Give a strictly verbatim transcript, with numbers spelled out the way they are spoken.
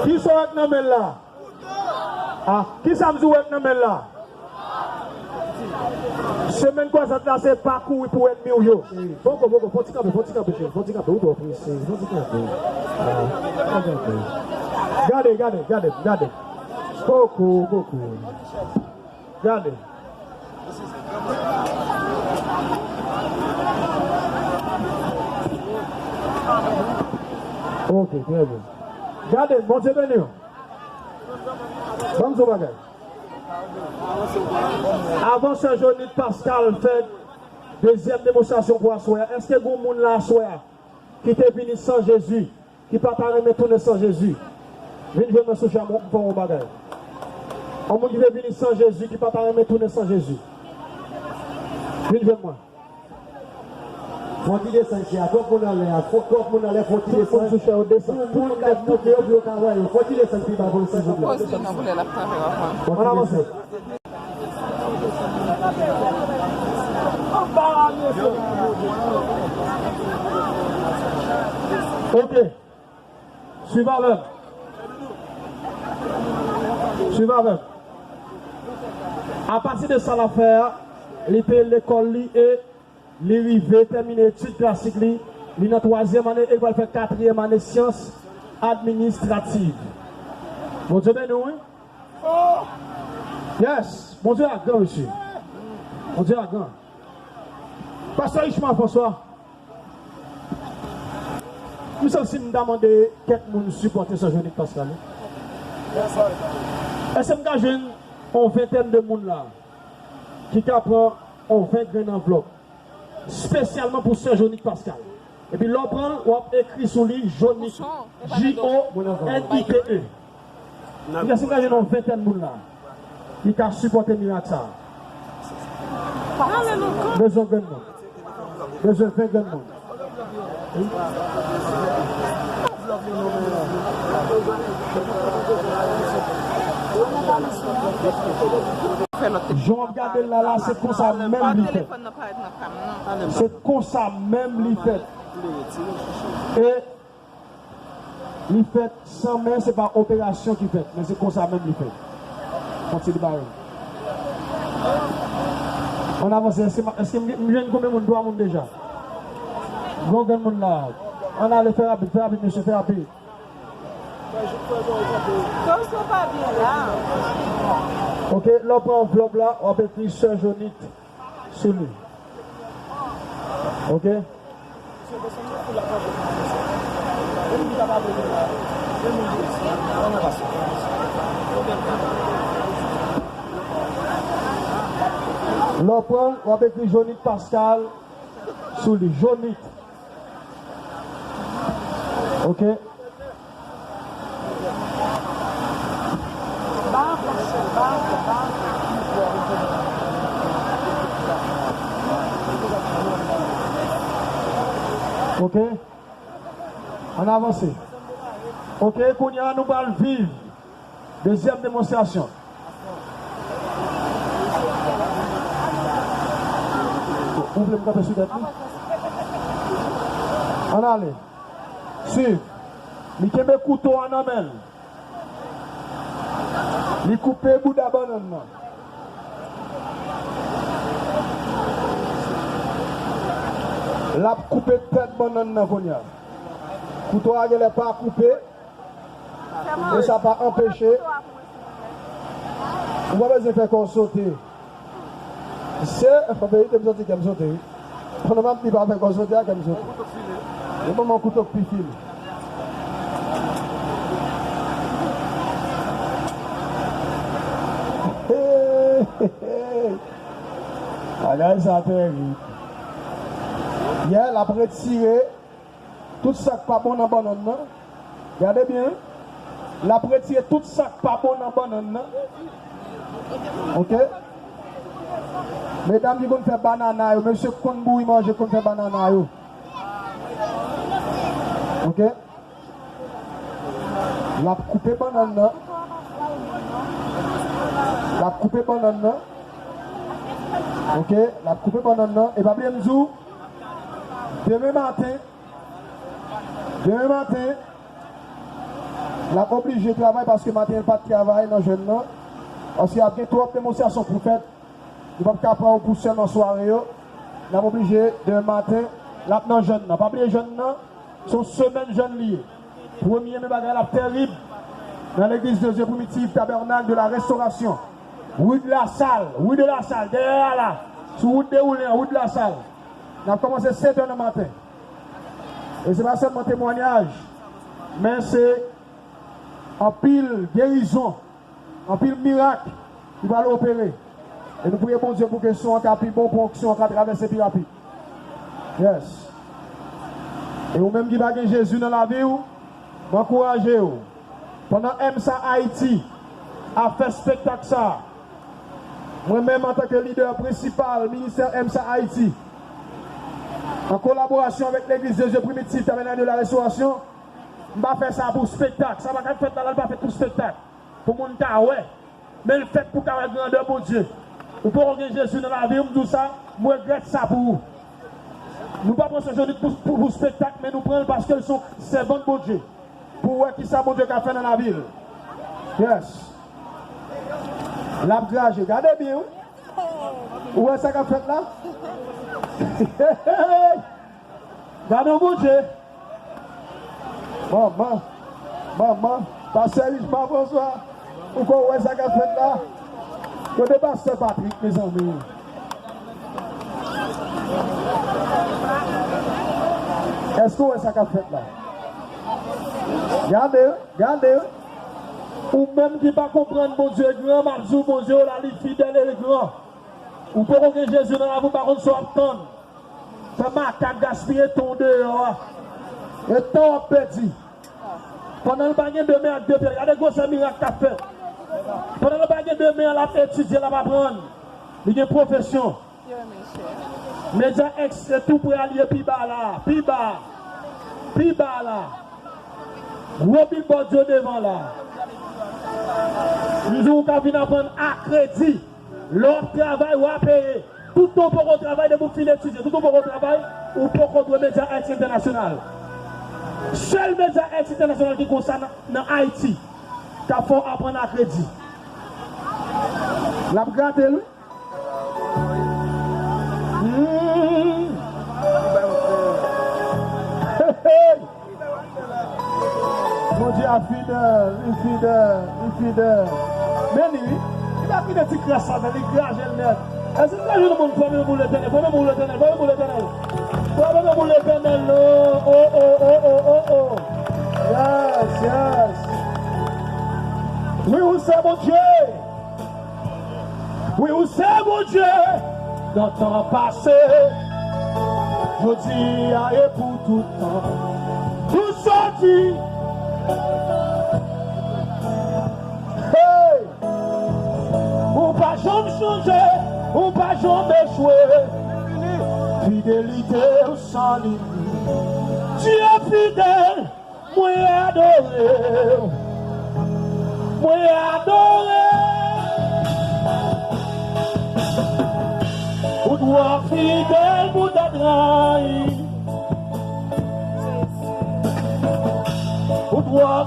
Kisa w wè k nan men l la? Ah, kisa m di w wè k nan men l la? Semèn kwazad la se pa kouri pou ènmi w yo. Poko, poko, fò ti kanpe, fò ti kanpe, cheri, fò ti kanpe, ou twò prese, fò ti kanpe. Ah, fò ti kanpe. Gade, gade, gade, gade. Poko, poko. Gade. Ok, trè byen. Gade, Bondye beni w. Ban m di w bagay. Avan sè Jonit Pascal fè dezyèm demonstrasyon pou aswè a, èske gen moun la aswè a ki te vini san Jezi, ki pa ta renmen tounen san Jezi? Vin jwenn mwen sou chè a, m fè w yon bagay. Yon moun ki te vini san Jezi, ki pa ta renmen tounen san Jezi. Vin jwenn mwen. Fò ti desann chè a, twòp moun anlè a, fò, twòp moun anlè, fò ti desann. Tout moun sou chè yo desann. Tout moun k ap monte yo, pou yo ka wè yo. Fò ti desann pi ba pou yo, silvouplè. Poze nan koulè l ap travè w ap wè. Ann avanse. Ok. Swiv avè m. Swiv avè m. Apati de sa l ap fè a, li peye lekòl li e li rive tèmine etid klasik li. Li nan twazyèm ane e li pral fè katriyèm ane syans administrativ. Bondye beni w, wi. Yes! Bondye a gran, mesye. Bondye a gran. Pastè Richemond François, m santi m ta mande kèk moun sipòte sè Jonit Pascal, wi. Èske m ka jwenn yon ventèn de moun la ki ka pran yon ven grenn anvlòp? Espesyalman pou sè Jonit Pascal. Epi lè w pran l, w ap ekri sou li Jonit, J O N I T E. Kiyès ki ka jwenn yon ventèn moun la ki ka sipòte mirak sa a? Bezwen grenn moun. Bezwen ven grenn moun. Jan w ap gade l la, la, se konsa menm li fèt. Se konsa menm li fèt. E li fèt san men, se pa operasyon ki fèt, men se konsa menm li fèt. Kontinye bay. Ann avanse, èske, èske m, m jwenn konbyen moun? Twa moun deja. Gon grenn moun la. Ann ale, fè rapid, fè rapid, mesye, fè rapid. Toso pa byen la. Ok, lè w pran anvlòp la, w ap ekri sè Jonit sou li. Ok? Lè w pran l, w ap ekri Jonit Pascal sou li. Jonit. Ok. Ok. Ann avanse. Ok, kounye a nou pral viv dezyèm demonstrasyon. Ou vle m kanpe sou tèt li? Ann ale. Swiv. Li kenbe kouto a nan men l. Li koupe bouda bannann nan. L ap koupe tèt bannann nan kounye a. Kouto a genlè pa koupe, men sa pa anpeche. Ou pa bezwen fè kò w sote. Se, an verite, m santi kè m sote, wi. Pandan m ap di pa fè kò sote a, kè m sote. Yo ban m yon kouto k pi fil. Bagay sa terib. Yè, l ap retire tout sa k pa bon nan bannann nan. Gade byen. L ap retire tout sa k pa bon nan bannann nan. Ok? Medam ki konn fè banana yo, mesye k konn bouri manje, k konn fè banana yo. Ok? L ap koupe bannann nan. L ap koupe bannann nan. Ok, l ap koupe bannann nan. E pa bliye m di w, demen maten, demen maten, l ap oblije travay paske maten an l pa t travay nan jèn nan. Paske ap gen twòp demonstrasyon pou fèt. Nou p ap ka pran yo pou sèlman sware yo. N ap oblije demen maten, l ap nan jèn nan. Pa bliye jèn nan, se yon semèn jèn li ye. Premye me bagay la ap tèrib nan legliz de Dieu Primitif Tabernacle de la Restauration. Rue de la Salle, rue de la Salle, dèyè a la, sou wout de Woulen an, rue de la Salle. N ap kòmanse sèt è nan maten. E se pa sèlman temwayaj, men se anpil gerizon, anpil mirak ki pral opere. E nou priye Bondye pou ke son an ka pi bon, pou onksyon an ka travèse pi rapid. Yes. E ou menm ki pa gen Jezi nan lavi w, mwen ankouraje w. Pandan M S A Haiti ap fè spektak sa, mwen menm antanke lidè prensipal ministè M S A Haiti, an kolaborasyon avèk Legliz de Dieu Primitif Tabernacle de la Restauration, m pa fè sa pou spektak. Sa pa ka fèt la, la, l pa fèt pou spektak. Pou moun ta wè. Men l fèt pou ka wè grandè Bondye. Ou poko gen Jezi nan lavi w, m di w sa, m regrèt sa pou ou. Nou pa pran Sejonit pou, pou, pou spektak, men nou pran l paske l se yon sèvant Bondye. Pou w wè kisa Bondye ka fè nan lavi l. Yes. L ap graje. Gade byen, wi. Ou wè sa k ap fèt la? Gade yon Bondye. Manman, manman, pastè Richemond François, ou ko wè sa k ap fèt la? Kote pastè Patrick, mezanmi? Èske w wè sa k ap fèt la? Gade, gade. Ou menm ki pa konprann Bondye gran, m ap di w Bondye w la, li fidèl e li gran. Ou poko gen Jezi nan lavi w, pa konn sa w ap tann. Fè makak gaspiye tan w deyò a. E tan w ap pèdi. Pandan l pa gen de men ak de pye, gade gwosè mirak k ap fèt. Pandan l pa gen de men an, l ap etidye, l ap aprann. Li gen pwofesyon. Media X se tou prè al ye pi ba la, pi ba, pi ba la. Gwo bilbòd yo devan la. M di w ka vin aprann a kredi. Lè w ap travay, w a peye. Toutan w poko travay, depi w fin etidye, toutan w poko travay, ou poko dwe Media X International. Sèl Media X International ki konsa nan, nan Ayiti, k ap fè w aprann a kredi. L ap grate l, wi. Hmm. Hey, hey. Bondye a fidèl, li fidèl, li fidèl. Men li, wi. Li pa kite ti kras la, men li graje l nèt. Èske nou ka jwenn moun frape men pou Letènèl, frape men pou Letènèl, frape men pou Letènèl? Frape men pou Letènèl, non. Oh, oh, oh, oh, oh, oh. Yes, yes. Wi, ou se Bondye. Wi, ou se Bondye nan tan pase, jodi a e pou tout tan. Tout sa w di, hey, ou pa janm chanje, ou pa janm echwe. Fidelite w san limit. Dye fidèl. Mwen adore w. Mwen adore w. Ou twò fidèl pou tèt rayi. Ou twò